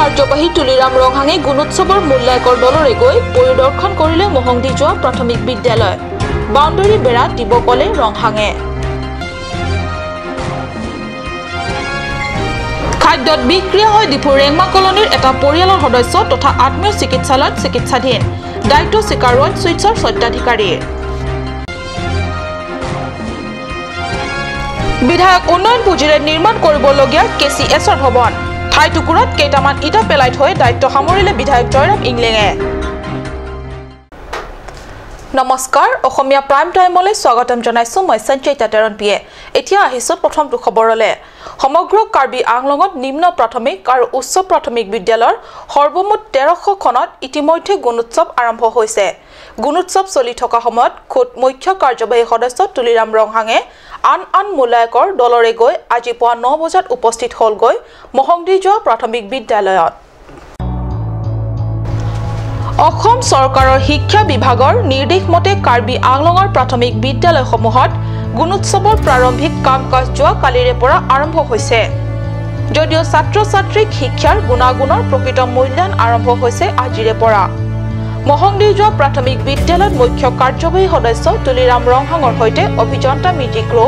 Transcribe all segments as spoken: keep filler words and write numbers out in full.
কাৰ্যবাহী তুলিৰাম ৰংহাঙে গুণোৎসৱৰ মূল্যায়কৰ দলৰে গৈ পৰিদৰ্শন কৰিলে মহংদিজোৱা প্ৰাথমিক বিদ্যালয়। বাউণ্ডেৰী বেৰা দিব ক'লে ৰংহাঙে। খাদ্যত বিষক্ৰিয়া হৈ ডিফুৰ ৰেংমা কলনীৰ এটা পৰিয়ালৰ সদস্য তথা আত্মীয় চিকিৎসালয়ত চিকিৎসাধীন। দায়িত্ব স্বীকাৰ ৰয়েল ছুইটছৰ স্বত্বাধিকাৰীৰ। বিধায়ক উন্নয়ন পুঁজিৰে নিৰ্মাণ কৰিবলগীয়া কে চি এছৰ ভৱন। ঠাইটুকুৰাত কেইটামান ইটা পেলাই থৈ দায়িত্ব সামৰিলে বিধায়ক জয়ৰাম ইংলেঙে। নমস্কাৰ, অসমীয়া প্ৰাইম টাইমলৈ স্বাগতম জনাইছো মই সঞ্চয়িতা তেৰণপিয়ে। এতিয়া আহিছো প্ৰথমটো খবৰলৈ। সমগ্ৰ কাৰ্বি আংলঙত নিম্ন প্ৰাথমিক আৰু উচ্চ প্ৰাথমিক বিদ্যালয়ৰ সৰ্বমুঠ তেৰশখনত ইতিমধ্যে গুণোৎসৱ আৰম্ভ হৈছে। গুণোৎসৱ চলি থকা সময়ত খোদ মুখ্য কাৰ্যবাহী সদস্য তুলিৰাম ৰংহাঙে আন আন মূল্যায়কৰ দলৰে গৈ আজি পুৱা ন বজাত উপস্থিত হ'লগৈ মহংদিজোৱা প্ৰাথমিক বিদ্যালয়ত। অসম চৰকাৰৰ শিক্ষা বিভাগৰ নিৰ্দেশ মতে কাৰ্বি আংলঙৰ প্ৰাথমিক বিদ্যালয়সমূহত গুণোৎসৱৰ প্ৰাৰম্ভিক কাম কাজ যোৱা কালিৰে পৰা আৰম্ভ হৈছে। যদিও ছাত্ৰ ছাত্ৰীক শিক্ষাৰ গুণাগুণৰ প্ৰকৃত মূল্যায়ন আৰম্ভ হৈছে আজিৰে পৰা। মহংদিজোৱা প্ৰাথমিক বিদ্যালয়ত মুখ্য কাৰ্যবাহী সদস্য তুলিৰাম ৰংহাঙৰ সৈতে অভিযন্তা মিজিক ৰো,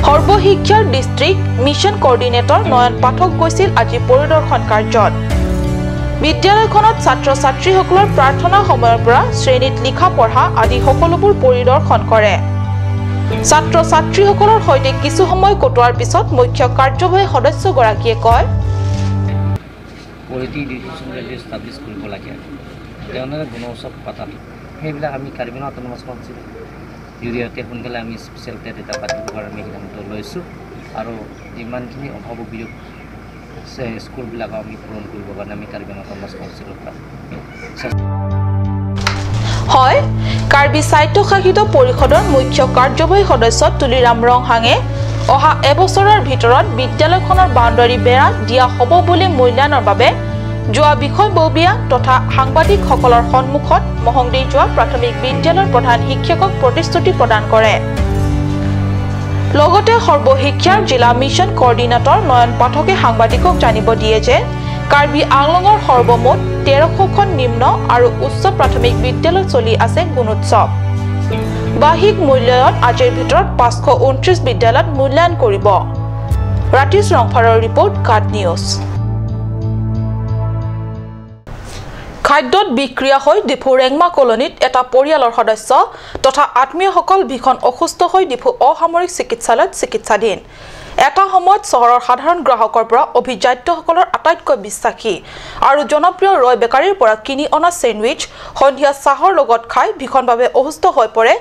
সৰ্বশিক্ষাৰ ডিষ্ট্ৰিক্ট মিছন কৰ্ডিনেটৰ নয়ন পাঠক গৈছিল আজি পৰিদৰ্শন কাৰ্যত। বিদ্যালয়খনত ছাত্ৰ ছাত্ৰীসকলৰ প্ৰাৰ্থনা সময়ৰ পৰা শ্ৰেণীত লিখা পঢ়া আদি সকলোবোৰ পৰিদৰ্শন কৰে। ছাত্ৰ ছাত্ৰীসকলৰ সৈতে কিছু সময় কটোৱাৰ পিছত মুখ্য কাৰ্যবাহী সদস্যগৰাকীয়ে কয়, কোৱালিটি এডুকেশ্যন ভেলিউ এষ্টাব্লিছ কৰিব লাগে, তেনেহ'লে গুণোৎসৱ পতাটো সেইবিলাক আমি কাৰ্বি আংলং অট'নমাছ কাউন্সিলৰ জৰিয়তে সোনকালে আমি স্পেচিয়েল টেট এটা পাতিবৰ কাৰণে আমি সিদ্ধান্ত লৈছোঁ আৰু যিমানখিনি অভাৱ অভিযোগ আছে স্কুলবিলাকক আমি পূৰণ কৰিবৰ কাৰণে আমি কাৰ্বি আংলং অট'নমাছ কাউন্সিলৰ পৰা চেষ্টা হয়, কাৰ্বি স্বায়ত্তশাসিত পৰিষদৰ মুখ্য কাৰ্যবাহী সদস্য তুলিৰাম ৰংহাঙে অহা এবছৰৰ ভিতৰত বিদ্যালয়খনৰ বাউণ্ডাৰী বেৰা দিয়া হ'ব বুলি মূল্যায়নৰ বাবে যোৱা বিষয়ববীয়া তথা সাংবাদিকসকলৰ সন্মুখত মহংদিজোৱা প্ৰাথমিক বিদ্যালয়ৰ প্ৰধান শিক্ষকক প্ৰতিশ্ৰুতি প্ৰদান কৰে। লগতে সৰ্বশিক্ষাৰ জিলা মিছন কৰ্ডিনেটৰ নয়ন পাঠকে সাংবাদিকক জানিব দিয়ে যে কাৰ্বি আংলঙৰ সৰ্বমুঠ তেৰশখন নিম্ন আৰু উচ্চ প্ৰাথমিক বিদ্যালয়ত চলি আছে গুণোৎসৱ। বাৰ্ষিক মূল্যায়ন আজিৰ ভিতৰত পাঁচশ ঊনত্ৰিশ বিদ্যালয়ত মূল্যায়ন কৰিব। ৰাতিশ ৰংফাৰৰ ৰিপৰ্ট, কাট নিউজ। খাদ্যত বিষক্ৰিয়া হৈ ডিফু ৰেংমা কলনীত এটা পৰিয়ালৰ সদস্য তথা আত্মীয়সকল ভীষণ অসুস্থ হৈ ডিফু অসামৰিক চিকিৎসালয়ত চিকিৎসাধীন। এটা সময়ত চহৰৰ সাধাৰণ গ্ৰাহকৰ পৰা অভিজাত্যসকলৰ আটাইতকৈ বিশ্বাসী আৰু জনপ্ৰিয় ৰয় বেকাৰীৰ পৰা কিনি অনা চেণ্ডউইচ সন্ধিয়া চাহৰ লগত খাই ভীষণভাৱে অসুস্থ হৈ পৰে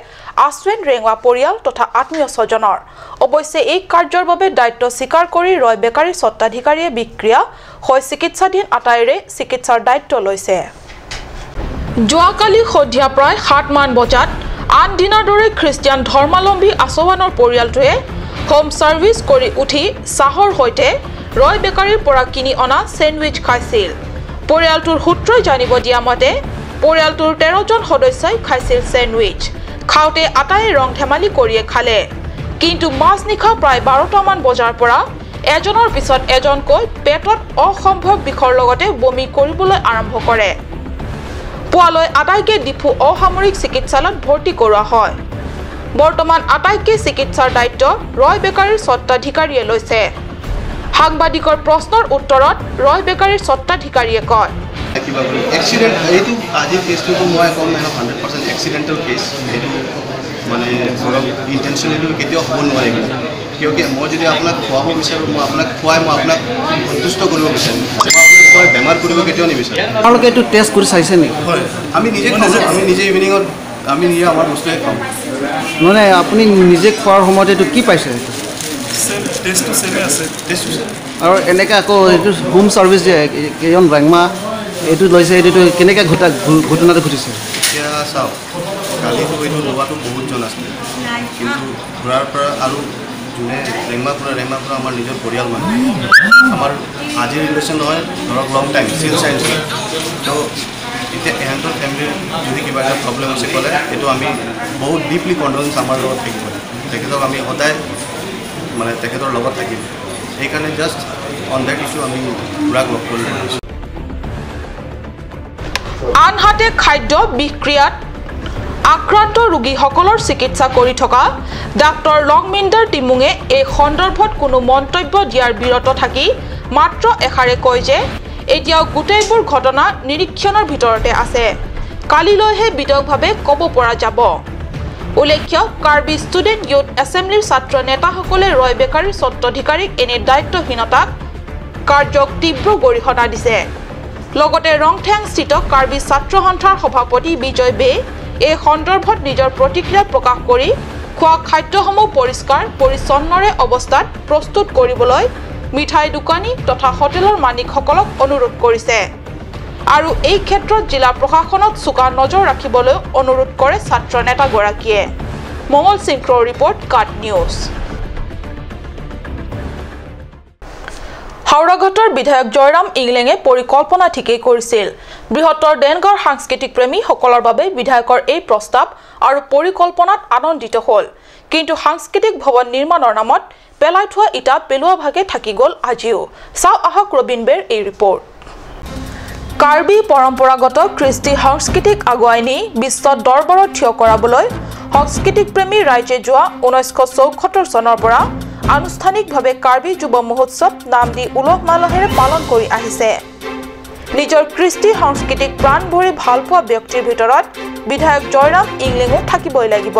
আশ্বিন ৰেংমা পৰিয়াল তথা আত্মীয় স্বজনৰ। অৱশ্যে এই কাৰ্যৰ বাবে দায়িত্ব স্বীকাৰ কৰি ৰয় বেকাৰীৰ স্বত্বাধিকাৰীয়ে বিষক্ৰিয়া হৈ চিকিৎসাধীন আটাইৰে চিকিৎসাৰ দায়িত্ব লৈছে। যোৱাকালি সন্ধিয়া প্ৰায় সাত মান বজাত আন দিনাৰ দৰে খ্ৰীষ্টিয়ান ধৰ্মাৱলম্বী আছৱানৰ পৰিয়ালটোৱে হোম চাৰ্ভিচ কৰি উঠি চাহৰ সৈতে ৰয় বেকাৰীৰ পৰা কিনি অনা চেণ্ডউইচ খাইছিল। পৰিয়ালটোৰ সূত্ৰই জানিব দিয়া মতে, পৰিয়ালটোৰ তেৰজন সদস্যই খাইছিল চেণ্ডউইচ। খাওঁতে আটাইয়ে ৰং ধেমালি কৰিয়ে খালে। কিন্তু মাজনিশা প্ৰায় বাৰটামান বজাৰ পৰা এজনৰ পিছত এজনকৈ পেটত অসম্ভৱ বিষৰ লগতে বমি কৰিবলৈ আৰম্ভ কৰে। পুৱালৈ আটাইকে ডিফু অসামৰিক চিকিৎসালয়ত ভৰ্তি কৰোৱা হয়। বৰ্তমান আটাইকে চিকিৎসাৰ দায়িত্ব ৰয় বেকাৰীৰ স্বত্বাধিকাৰীয়ে লৈছে। সাংবাদিকৰ প্ৰশ্নৰ উত্তৰত ৰয় বেকাৰীৰ স্বত্বাধিকাৰীয়ে কয়, কিবা বুলি এক্সিডেণ্ট, এইটো আজিৰ কেছটোতো মই ক'ম, এইটো হাণ্ড্ৰেড পাৰ্চেণ্ট এক্সিডেণ্টেল কেছ। এইটো মানে ধৰক ইনটেনশ্যনেলি কেতিয়াও হ'ব নোৱাৰে। কিয় কি মই যদি আপোনাক খুৱাব বিচাৰোঁ, মই আপোনাক খুৱাই মই আপোনাক সন্তুষ্ট কৰিব বিচাৰোঁ। মই আপোনাক খুৱাই বেমাৰ কৰিব কেতিয়াও নিবিচাৰোঁ। আপোনালোকে এইটো টেষ্ট কৰি চাইছে নেকি? হয়, আমি নিজে খাওঁ, আমি নিজে ইভিনিঙত আমি নিজে আমাৰ বস্তুৱে খাওঁ। মানে আপুনি নিজে খোৱাৰ সময়ত এইটো কি পাইছে? ছেম, টেষ্টটো ছেমে আছে। টেষ্টটো ছেম। আৰু এনেকে আকৌ এইটো হোম চাৰ্ভিচ যে কেইজন ৰেংমা এইটো লৈছে, এইটোতো কেনেকে ঘটা-, ঘ-, ঘটনাটো ঘটিছে? এতিয়া চাওক, কালিতো এইটো লোৱাটো বহুতজন আছিলে, কিন্তু ঘূৰাৰ পৰা আৰু যোনে ৰেংমা ঘূৰা, ৰেংমা ঘূৰা আমাৰ নিজৰ পৰিয়াল মানুহ, আমাৰ আজিৰ ৰিলেশ্যন নহয়, ধৰক লং টাইম, চিন্স চাইন্স। তো এতিয়া এহেঁতৰ ফেমিলিৰ যদি কিবা এটা প্ৰব্লেম আছে ক'লে, এইটো আমি বহুত ডিপলি কণ্ডলেঞ্চ আমাৰ লগত থাকিব। তেখেতক আমি সদায় মানে তেখেতৰ লগত থাকিম। সেইকাৰণে জাষ্ট কণ্টেক্ট ইছ্যু আমি পুৰা লগ কৰি আছোঁ। আনহাতে খাদ্য বিক্ৰিয়াত আক্ৰান্ত ৰোগীসকলৰ চিকিৎসা কৰি থকা ডাক্তৰ লংমিন্দৰ টিমুঙে এই সন্দৰ্ভত কোনো মন্তব্য দিয়াৰ বিৰত থাকি মাত্ৰ এষাৰে কয় যে এতিয়াও গোটেইবোৰ ঘটনা নিৰীক্ষণৰ ভিতৰতে আছে। কালিলৈহে বিতংভাৱে ক'ব পৰা যাব। উল্লেখ্য, কাৰ্বি ষ্টুডেণ্ট ইউথ এছেম্বলিৰ ছাত্ৰ নেতাসকলে ৰয় বেকাৰীৰ স্বত্বাধিকাৰীক এনে দায়িত্বহীনতাক কাৰ্যক তীব্ৰ গৰিহণা দিছে। লগতে ৰংথেংস্থিত কাৰ্বি ছাত্ৰ সন্থাৰ সভাপতি বিজয় বে এই সন্দৰ্ভত নিজৰ প্ৰতিক্ৰিয়া প্ৰকাশ কৰি খোৱা খাদ্যসমূহ পৰিষ্কাৰ পৰিচ্ছন্নৰে অৱস্থাত প্ৰস্তুত কৰিবলৈ মিঠাই দোকানী তথা হোটেলৰ মালিকসকলক অনুৰোধ কৰিছে আৰু এই ক্ষেত্ৰত জিলা প্ৰশাসনত চোকা নজৰ ৰাখিবলৈ অনুৰোধ কৰে ছাত্ৰ নেতাগৰাকীয়ে। মঙল সিংহৰ ৰিপৰ্ট, কাট নিউজ। হাওৰাঘাটৰ বিধায়ক জয়ৰাম ইংলেঙে পৰিকল্পনা ঠিকেই কৰিছিল। বৃহত্তৰ দেনগাঁৱৰ সাংস্কৃতিক প্ৰেমীসকলৰ বাবে বিধায়কৰ এই প্ৰস্তাৱ আৰু পৰিকল্পনাত আনন্দিত হ'ল। কিন্তু সাংস্কৃতিক ভৱন নিৰ্মাণৰ নামত পেলাই থোৱা ইটা পেলোৱা ভাগে থাকি গ'ল আজিও। চাওঁ আহক ৰবীন বেৰ এই ৰিপৰ্ট। কাৰ্বি পৰম্পৰাগত কৃষ্টি সংস্কৃতিক আগুৱাই নি বিশ্ব দৰবাৰত থিয় কৰাবলৈ সাংস্কৃতিক প্ৰেমী ৰাইজে যোৱা ঊনৈছশ চৌসত্তৰ চনৰ পৰা আনুষ্ঠানিকভাৱে কাৰ্বি যুৱ মহোৎসৱ নাম দি উলহ মালহেৰে পালন কৰি আহিছে। নিজৰ কৃষ্টি সংস্কৃতিক প্ৰাণ ভৰি ভাল পোৱা ব্যক্তিৰ ভিতৰত বিধায়ক জয়ৰাম ইংলেঙো থাকিবই লাগিব।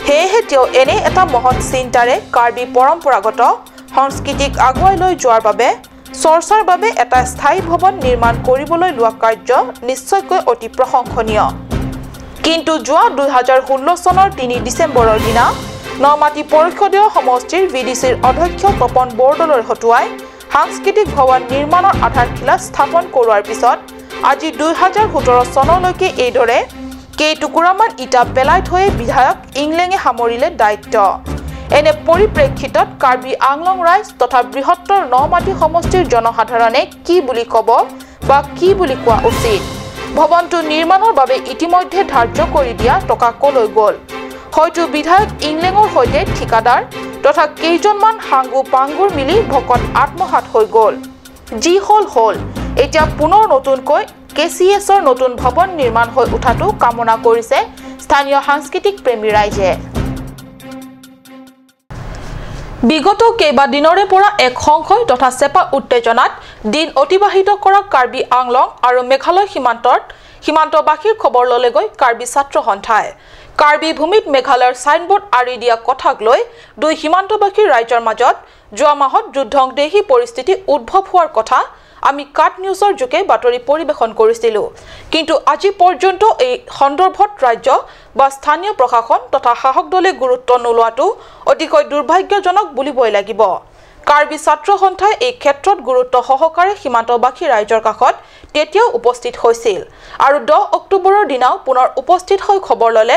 সেয়েহে তেওঁ এনে এটা মহৎ চিন্তাৰে কাৰ্বি পৰম্পৰাগত সংস্কৃতিক আগুৱাই লৈ যোৱাৰ বাবে চৰ্চাৰ বাবে এটা স্থায়ী ভৱন নিৰ্মাণ কৰিবলৈ লোৱা কাৰ্য নিশ্চয়কৈ অতি প্ৰশংসনীয়। কিন্তু যোৱা দুই হাজাৰ ষোল্ল চনৰ তিনি ডিচেম্বৰৰ দিনা নমাটি পৰিষদীয় সমষ্টিৰ ভি ডি চিৰ অধ্যক্ষ তপন বৰদলৈ হতুৱাই সাংস্কৃতিক ভৱন নিৰ্মাণৰ আধাৰশিলা স্থাপন কৰোৱাৰ পিছত আজি দুই হাজাৰ সোতৰ চনলৈকে এইদৰে কেইটুকুৰামান ইটা পেলাই থৈয়ে বিধায়ক ইংলেঙে সামৰিলে দায়িত্ব। এনে পৰিপ্ৰেক্ষিতত কাৰ্বি আংলং ৰাইজ তথা বৃহত্তৰ নমাটি সমষ্টিৰ জনসাধাৰণে কি বুলি ক'ব বা কি বুলি কোৱা উচিত? ভৱনটো নিৰ্মাণৰ বাবে ইতিমধ্যে ধাৰ্য কৰি দিয়া টকা কলৈ গ'ল? হয়তো বিধায়ক ইংলেঙৰ সৈতে ঠিকাদাৰ তথা কেইজনমান হাংগু পাংগুৰ মিলি ভকত আত্মসাৎ হৈ গ'ল। যি হ'ল হ'ল, এতিয়া পুনৰ নতুনকৈ কে চি এছৰ নতুন ভৱন নিৰ্মাণ হৈ উঠাটো কামনা কৰিছে স্থানীয় সাংস্কৃতিক প্ৰেমী ৰাইজে। বিগত কেইবাদিনৰে পৰা এক সংশয় তথা চেপা উত্তেজনাত দিন অতিবাহিত কৰা কাৰ্বি আংলং আৰু মেঘালয় সীমান্তৰ সীমান্তবাসীৰ খবৰ ললেগৈ কাৰ্বি ছাত্ৰ সন্থাই। কাৰ্বি ভূমিত মেঘালয়ৰ ছাইনবোৰ্ড আঁৰি দিয়া কথাক লৈ দুই সীমান্তবাসী ৰাইজৰ মাজত যোৱা মাহত যুদ্ধং দেহি পৰিস্থিতি উদ্ভৱ হোৱাৰ কথা আমি কাট নিউজৰ যোগে বাতৰি পৰিৱেশন কৰিছিলো। কিন্তু আজি পৰ্যন্ত এই সন্দৰ্ভত ৰাজ্য বা স্থানীয় প্ৰশাসন তথা শাসক দলে গুৰুত্ব নোলোৱাটো অতিকৈ দুৰ্ভাগ্যজনক বুলিবই লাগিব। কাৰ্বি ছাত্ৰ সন্থাই এই ক্ষেত্ৰত গুৰুত্ব সহকাৰে সীমান্তবাসী ৰাইজৰ কাষত তেতিয়াও উপস্থিত হৈছিল আৰু দহ অক্টোবৰৰ দিনাও পুনৰ উপস্থিত হৈ খবৰ ললে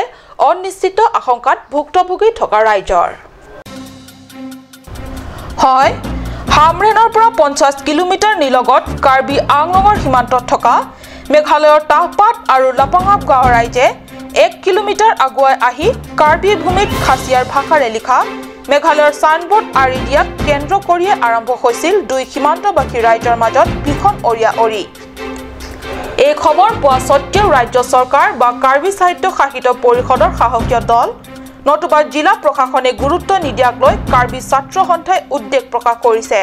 অনিশ্চিত আশংকাত ভুক্তভোগী থকা ৰাইজৰ। হয়, হামৰেণৰ পৰা পঞ্চাশ কিলোমিটাৰ নিলগত কাৰ্বি আংলঙৰ সীমান্তত থকা মেঘালয়ৰ তাহপাত আৰু লাপাঙাপ গাঁৱৰ ৰাইজে এক কিলোমিটাৰ আগুৱাই আহি কাৰ্বি ভূমিত খাচীয়াৰ ভাষাৰে লিখা মেঘালয়ৰ ছাইনবোৰ্ড আঁৰি দিয়াক কেন্দ্ৰ কৰিয়ে আৰম্ভ হৈছিল দুই সীমান্তবাসী ৰাইজৰ মাজত ভীষণ অৰিয়া অৰি। এই খবৰ পোৱা স্বত্বেও ৰাজ্য চৰকাৰ বা কাৰ্বি স্বায়ত্তশাসিত পৰিষদৰ শাসকীয় দল নতুবা জিলা প্ৰশাসনে গুৰুত্ব নিদিয়াক লৈ কাৰ্বি ছাত্ৰ সন্থাই উদ্বেগ প্ৰকাশ কৰিছে।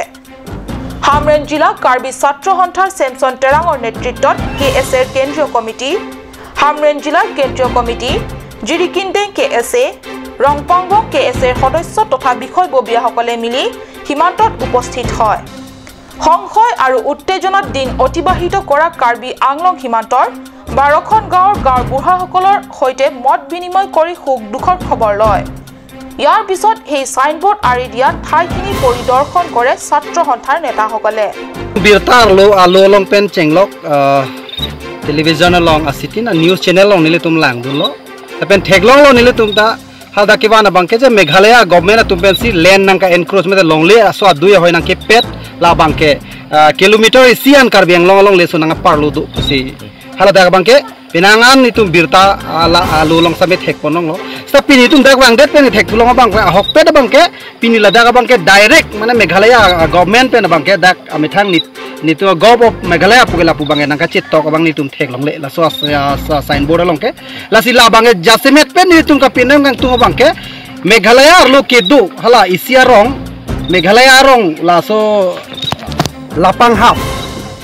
হামৰেণ জিলা কাৰ্বি ছাত্ৰ সন্থাৰ ছেমছন তেৰাঙৰ নেতৃত্বত কে এছ এৰ কেন্দ্ৰীয় কমিটি, হামৰেণ জিলাৰ কেন্দ্ৰীয় কমিটি, জিৰিকিন্দেং কে এছ এ, ৰংপাংবং কে এছ এৰ সদস্য তথা বিষয়ববীয়াসকলে মিলি সীমান্তত উপস্থিত হয়। সংশয় আৰু উত্তেজনাত দিন অতিবাহিত কৰা কাৰ্বি আংলং সীমান্তৰ বাৰখন গাঁৱৰ গাঁওবুঢ়াসকলৰ সৈতে মত বিনিময় কৰি সুখ দুখৰ খবৰ লয়। ইয়াৰ পিছত সেই ছাইনবোৰ্ড আঁৰি দিয়া ঠাইখিনি পৰিদৰ্শন কৰে ছাত্ৰ সন্থাৰ নেতাসকলে। Birta arlo, arlo along pen chenglok, ah, television along asitin, ah, news channel along nelitum langdunlo. Lapen theklonglo nelitum ta, haldak kevan abangke je Meghalaya government atum pensi land nangka-encroachment longle aso adui ahoi nangkepet labangke, ah, kilometer isi an Karbi Anglong along le so nangparlo do pusi. Haladak abangke penang an itum birta ala arlo along same thekponlonglo. Seta pini itum dak vangdet pen thekthu long abangke ahokpet abangke Pini ladak abangke direct mane Meghalaya, ah, government pen abangke dak amethang nit-, nitu Govt of Meghalaya pu ke lapu abangke nangkachetok abang nitum theklongle laso as-, as-, signboard along ke. Lasi la abangke jasemet pen nitum kapinang nangtung abangke Meghalaya arlo kedo hala isi arong, Meghalaya arong laso Lapanghap,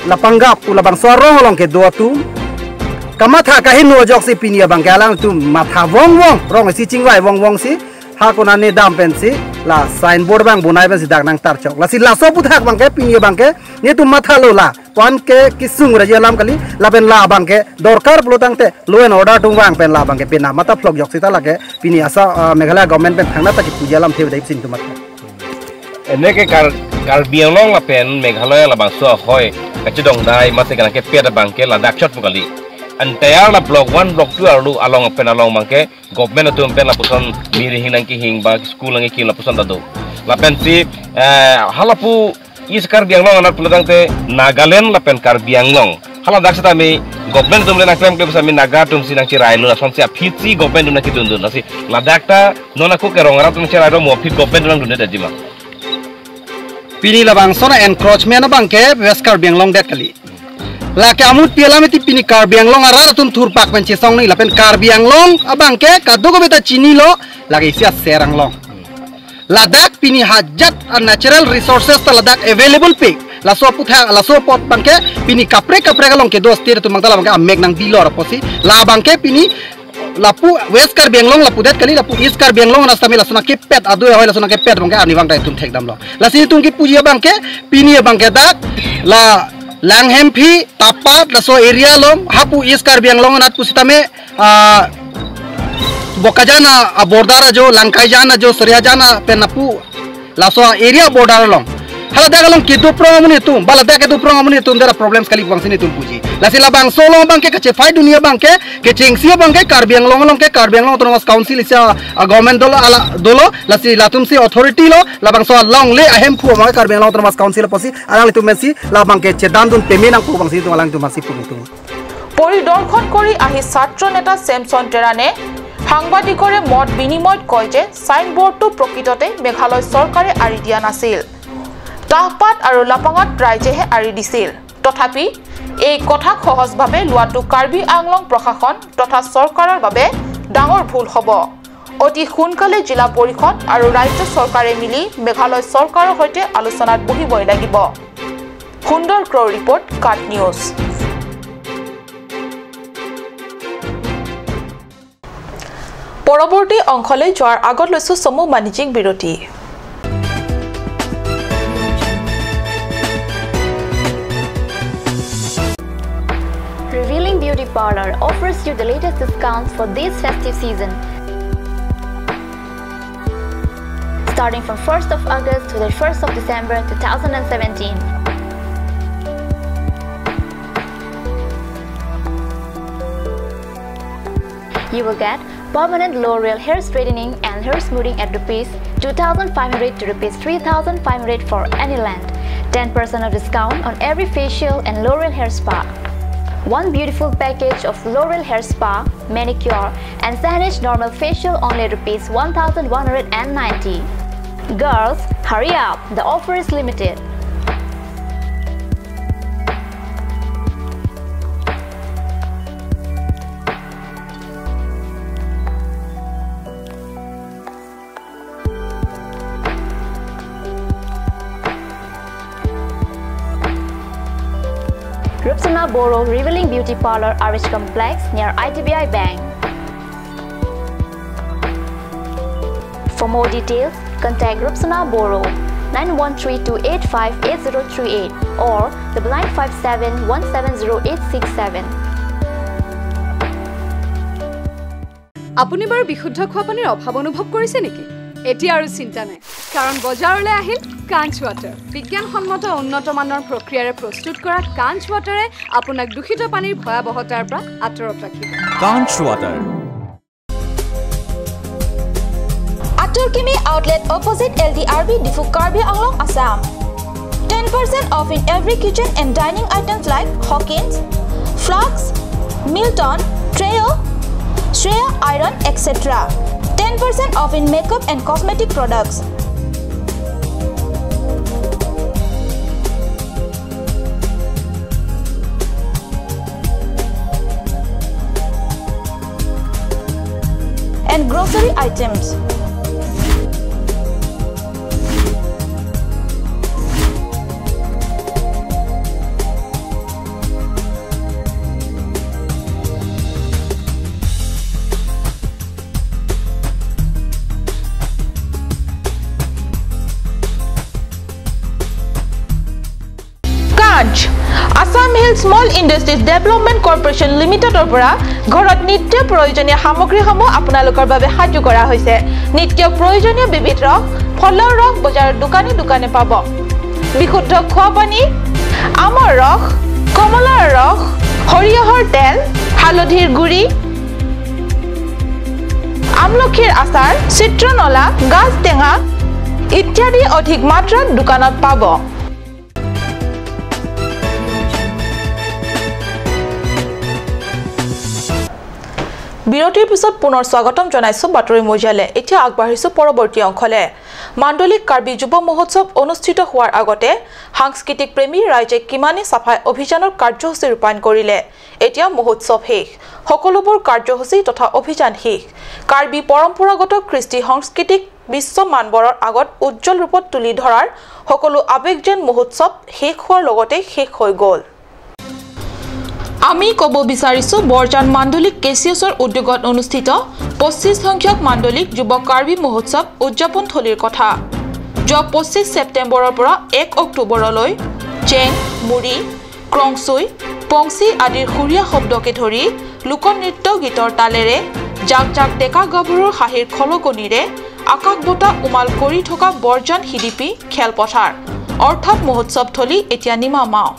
Lapanggap pu labangso arong along kedo atum kamatha kaheno ajoksi pini abangke alangtum matha vongvong, rong isi chingvai vongvong si ha konane dam pensi la signboard abang bonai pensi dak nangtarchok. Lasi laso aphuthak abangke pini abangke nitum mathalo, la pan ke kesung raji alam kali, lapen la abangke dorkar pulo tangte law and order atum vang pen la abangke pena matha phlok jok sita lake pini asa, ah, Meghalaya government pen thangnatta kipuji alam the dai sin tumat. Ene ke Kar-, Karbi Anglong lapen Meghalaya labangso ahoi kachedongdai mate kanang kepet abangke ladak chot pu kali. Entire la block one, block two arlo along pen along abangke government atum pen lapuson mir hing nangkehing ba school nangkekim lapuson ta do. Lapensi, eh, halapu East Karbi Anglong anat pulo tangte Nagaland lapen Karbi Anglong. Hala dak setame government atum le nangklemkle setame Naga atum si nangcherailo, lasonsi aphi si government atum nangkedundun. Lasi ladak ta non ako ke rong arat nangcherailo mo aphi government atum nangdunde dajima. Pini labangso na encroachment abangke West Karbi Anglong det kali. Lake amut pi alam iti pini Karbi Anglong arat atum thurpak pen chesong ni lapen Karbi Anglong abangke kadokave ta chinilo lake isi aser anglong. Ladak pini hajat a natural resources ta ladak available pe. Laso aphuthak, laso apot abangke pini kaprek kaprek along kedo state atum abang ta labangke amek nangbilor apotsi. La abangke pini lapu West Karbi Anglong lapu det kali, lapu East Karbi Anglong anat setame laso nangkepet adu ahoi, laso nangkepet abangke arnivang ta itum thekdamlo. Lasi itum kipuji abangke pini abangke dak la Langhemphi, Tapat, laso area along, hapu East Karbi Anglong anat pusitame, ah, Bokajan a border ajo, Langkaijan ajo, Soriajan a pen apu laso area border along. Hala dak along kedo prong amonit atum, ba ladak kedo prong amonit atum dera problems kali pu abangsi nitum puji. Lasi labangso along abangke kachephai dunia abangke, kechengsi abangke Karbi Anglong along ke Karbi Anglong Autonomous Council isi a, ah, government dolo, ala dolo, lasi latum si authority lo, labangso alongle ahemphu abangke Karbi Anglong Autonomous Council apotsi alanglitum pensi labangke chedandun peme nangpo pu abangsi itum alangtum aphansi pu nitum. পৰিদৰ্শন কৰি আহি ছাত্ৰ নেতা ছেমছন তেৰাণে সাংবাদিকৰে মত বিনিময়ত কয় যে ছাইনবোৰ্ডটো প্ৰকৃততে মেঘালয় চৰকাৰে আঁৰি দিয়া নাছিল। তাহপাত আৰু লাপাঙত ৰাইজেহে আঁৰি দিছিল। তথাপি এই কথাক সহজভাৱে লোৱাটো কাৰ্বি আংলং প্ৰশাসন তথা চৰকাৰৰ বাবে ডাঙৰ ভুল হ'ব। অতি সোনকালে জিলা পৰিষদ আৰু ৰাজ্য চৰকাৰে মিলি মেঘালয় চৰকাৰৰ সৈতে আলোচনাত বহিবই লাগিব। সুন্দৰ ক্ৰ'ৰ ৰিপৰ্ট, কাট নিউজ। পৰৱৰ্তী অংশলৈ যোৱাৰ আগত লৈছো চমু বাণিজ্যিক বিৰতি। Revealing Beauty Parlor offers you the latest discounts for this festive season. Starting from first of August to the first of December two thousand and seventeen. You will get permanent L'Oreal hair straightening and hair smoothing at rupees two thousand five hundred to rupees three thousand five hundred for any length. Ten percent of discount on every facial and L'Oreal hair spa. One beautiful package of L'Oreal hair spa, manicure, and Saneesh normal facial only rupees one thousand one hundred and ninety. Girls, hurry up! The offer is limited. Rupsana Boro Revealing Beauty Parlor, R H Complex, near I D B I Bank. For more details, contact Rupsana Boro, nine one three two eight five eight zero three eight or double nine five seven one seven zero eight six seven. আপুনি বাৰু বিশুদ্ধ খোৱা পানীৰ অভাৱ অনুভৱ কৰিছে নেকি? এতিয়া আৰু চিন্তা নাই, কাৰণ বজাৰলৈ আহিল কাঞ্চ ৱাটাৰ। বিজ্ঞানসন্মত উন্নত মানৰ প্ৰক্ৰিয়াৰে প্ৰস্তুত কৰা কাঞ্চ ৱাটাৰে আপোনাক দূষিত পানীৰ ভয়াৱহতাৰ পৰা আঁতৰত ৰাখিব। Kanch Water. Atur Kimi Outlet, opposite L D R B, Diphu, Karbi Anglong, Assam. Ten percent off in every kitchen and dining items like Hawkins, Flux, Milton, Trio, Shreya Iron, et cetera. Ten percent off in makeup and cosmetic products. Grocery items. কাঞ্চ, Assam hill small industries development corporation লিমিটেডৰ পৰা ঘৰত নিত্য প্ৰয়োজনীয় সামগ্ৰীসমূহ আপোনালোকৰ বাবে সাজু কৰা হৈছে। নিত্য প্ৰয়োজনীয় বিবিধ ৰস, ফলৰ ৰস বজাৰৰ দোকানে দোকানে পাব। বিশুদ্ধ খোৱা পানী, আমৰ ৰস, কমলাৰ ৰস, সৰিয়হৰ তেল, হালধিৰ গুড়ি, আমলখিৰ আচাৰ, চিত্ৰনলা, গাজ টেঙা ইত্যাদি অধিক মাত্ৰাত দোকানত পাব। বিৰতিৰ পিছত পুনৰ স্বাগতম জনাইছো বাতৰি মজিয়ালে। এতিয়া আগবাঢ়িছো পৰৱৰ্তী অংশলে। মাণ্ডলিক কাৰ্বি যুৱ মহোৎসৱ অনুষ্ঠিত হোৱাৰ আগতে সাংস্কৃতিক প্ৰেমী ৰাইজে কিমানে চাফাই অভিযানৰ কাৰ্যসূচী ৰূপায়ণ কৰিলে। এতিয়া মহোৎসৱ শেষ, সকলোবোৰ কাৰ্যসূচী তথা অভিযান শেষ। কাৰ্বি পৰম্পৰাগত কৃষ্টি সংস্কৃতিক বিশ্ব মানৱৰৰ আগত উজ্জ্বল ৰূপত তুলি ধৰাৰ সকলো আৱেগ যেন মহোৎসৱ শেষ হোৱাৰ লগতে শেষ হৈ গ'ল। আমি ক'ব বিচাৰিছো, বৰজান মাণ্ডলিক কেচিয়াছৰ উদ্যোগত অনুষ্ঠিত পঁচিছ সংখ্যক মাণ্ডলিক যুৱ কাৰ্বি মহোৎসৱ উদযাপন থলীৰ কথা। যোৱা পঁচিছ ছেপ্টেম্বৰৰ পৰা এক অক্টোবৰলৈ জেং, মুৰি, ক্ৰংচুই, পংচি আদিৰ সুৰীয়া শব্দকে ধৰি লোকনৃত্য গীতৰ তালেৰে জাক জাক ডেকা গাভৰুৰ হাঁহিৰ খলকনিৰে আকাশ বতাহ উমাল কৰি থকা বৰজান সিদিপি খেলপথাৰ অৰ্থাৎ মহোৎসৱ থলী এতিয়া নিমামাও।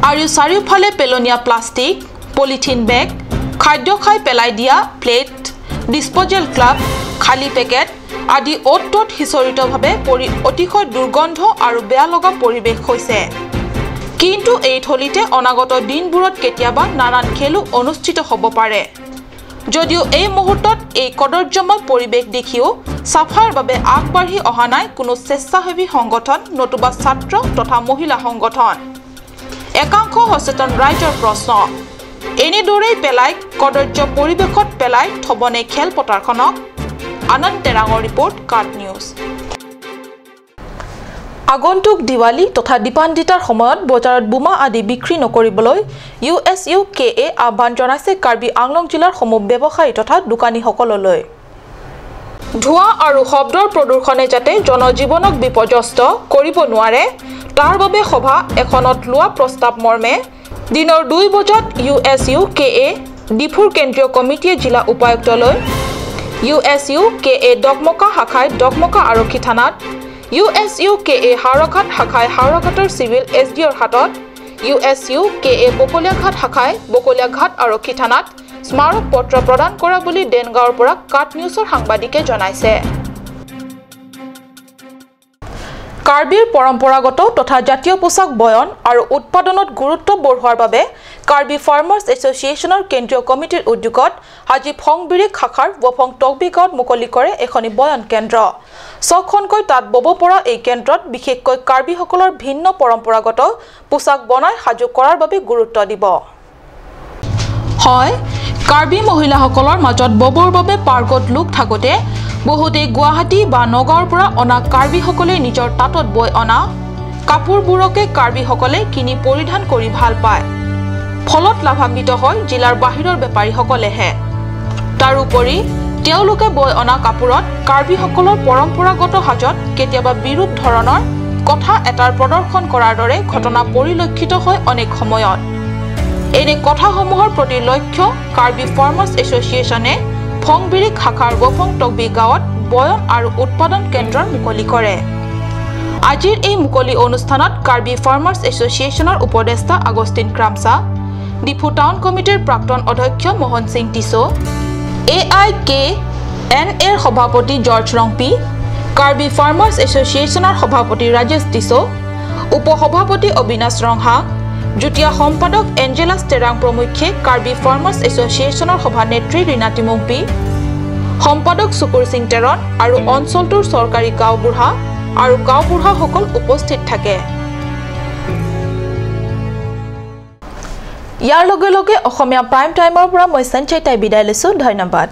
আৰু চাৰিওফালে পেলনীয়া প্লাষ্টিক, পলিথিন বেগ, খাদ্য খাই পেলাই দিয়া প্লেট, ডিছপ'জেল কাপ, খালী পেকেট আদি অ'ত ত'ত সিঁচৰিতভাৱে পৰি অতিশয় দুৰ্গন্ধ আৰু বেয়া লগা পৰিৱেশ হৈছে। কিন্তু এই থলীতে অনাগত দিনবোৰত কেতিয়াবা নানান খেলো অনুষ্ঠিত হ'ব পাৰে। যদিও এই মুহূৰ্তত এই কদৰ্যময় পৰিৱেশ দেখিও চাফাৰ বাবে আগবাঢ়ি অহা নাই কোনো স্বেচ্ছাসেৱী সংগঠন নতুবা ছাত্ৰ তথা মহিলা সংগঠন। একাংশ সচেতন ৰাইজৰ প্ৰশ্ন, এনেদৰেই পেলাই কদৰ্য পৰিৱেশত পেলাই থবনে খেলপথাৰখনক? আনন্দ তেৰাঙৰ ৰিপৰ্ট, কাট নিউজ। আগন্তুক দিৱালী তথা দীপান্বিতাৰ সময়ত বজাৰত বোমা আদি বিক্ৰী নকৰিবলৈ ইউ এছ ইউ কে এ আহ্বান জনাইছে কাৰ্বি আংলং জিলাৰ সমূহ ব্যৱসায়ী তথা দোকানীসকললৈ। ধোঁৱা আৰু শব্দৰ প্ৰদূষণে যাতে জনজীৱনক বিপৰ্যস্ত কৰিব নোৱাৰে, তাৰ বাবে সভা এখনত লোৱা প্ৰস্তাৱ মৰ্মে দিনৰ দুই বজাত ইউ এছ ইউ কে এ ডিফুৰ কেন্দ্ৰীয় কমিটিয়ে জিলা উপায়ুক্তলৈ, ইউ এছ ইউ কে এ ডকমকা শাখাই ডকমকা আৰক্ষী থানাত, ইউ এছ ইউ কে এ হাওৰাঘাট শাখাই হাওৰাঘাটৰ চিভিল এছ ডি অ'ৰ হাতত, ইউ এছ ইউ কে এ বকলীয়াঘাট শাখাই বকলীয়াঘাট আৰক্ষী থানাত স্মাৰক পত্ৰ প্ৰদান কৰা বুলি দেনগাঁৱৰ পৰা কাট নিউজৰ সাংবাদিকে জনাইছে। কাৰ্বিৰ পৰম্পৰাগত তথা জাতীয় পোছাক বয়ন আৰু উৎপাদনত গুৰুত্ব বঢ়োৱাৰ বাবে কাৰ্বি ফাৰ্মাৰ্ছ এছ'চিয়েশ্যনৰ কেন্দ্ৰীয় কমিটিৰ উদ্যোগত আজি ফংবিৰিক শাখাৰ ৱফং টকবি গাঁৱত মুকলি কৰে এখনি বয়ন কেন্দ্ৰ। ছখনকৈ তাঁত বব পৰা এই কেন্দ্ৰত বিশেষকৈ কাৰ্বিসকলৰ ভিন্ন পৰম্পৰাগত পোছাক বনাই সাজু কৰাৰ বাবে গুৰুত্ব দিব। হয়, কাৰ্বি মহিলাসকলৰ মাজত ববৰ বাবে পাৰ্গত লোক থাকোঁতে বহুতে গুৱাহাটী বা নগাঁৱৰ পৰা অনা কাৰ্বিসকলে নিজৰ তাঁতত বৈ অনা কাপোৰবোৰকে কাৰ্বিসকলে কিনি পৰিধান কৰি ভাল পায়। ফলত লাভান্বিত হয় জিলাৰ বাহিৰৰ বেপাৰীসকলেহে। তাৰোপৰি তেওঁলোকে বৈ অনা কাপোৰত কাৰ্বিসকলৰ পৰম্পৰাগত সাজত কেতিয়াবা বিৰূপ ধৰণৰ কথা এটাৰ প্ৰদৰ্শন কৰাৰ দৰে ঘটনা পৰিলক্ষিত হয় অনেক সময়ত। এনে কথাসমূহৰ প্ৰতি লক্ষ্য কাৰ্বি ফাৰ্মাৰ্ছ এছ'চিয়েশ্যনে ফংবিৰিক শাখাৰ ৱফং টকবি গাঁৱত বয়ন আৰু উৎপাদন কেন্দ্ৰৰ মুকলি কৰে। আজিৰ এই মুকলি অনুষ্ঠানত কাৰ্বি ফাৰ্মাৰ্ছ এছ'চিয়েশ্যনৰ উপদেষ্টা আগষ্টিন ক্ৰামছা, ডিফু টাউন কমিটিৰ প্ৰাক্তন অধ্যক্ষ মোহন Singh tissue, A I K N এৰ সভাপতি জৰ্জ ৰংপি, কাৰ্বি ফাৰ্মাৰ্ছ এছ'চিয়েশ্যনৰ সভাপতি ৰাজেশ টিছো, উপ সভাপতি অবিনাশ ৰংহাং, যুটীয়া সম্পাদক এঞ্জেলাছ টেৰাং প্ৰমুখ্যে কাৰ্বি ফাৰ্মাৰ্ছ এছ'চিয়েশ্যনৰ সভানেত্ৰী ৰীণা টিমুংপি, সম্পাদক চুকুৰ সিং টেৰণ আৰু অঞ্চলটোৰ চৰকাৰী গাঁওবুঢ়া আৰু গাঁওবুঢ়াসকল উপস্থিত থাকে। ইয়াৰ লগে লগে অসমীয়া প্ৰাইম টাইমৰ পৰা মই সঞ্চয়তাই বিদায় লৈছো। ধন্যবাদ।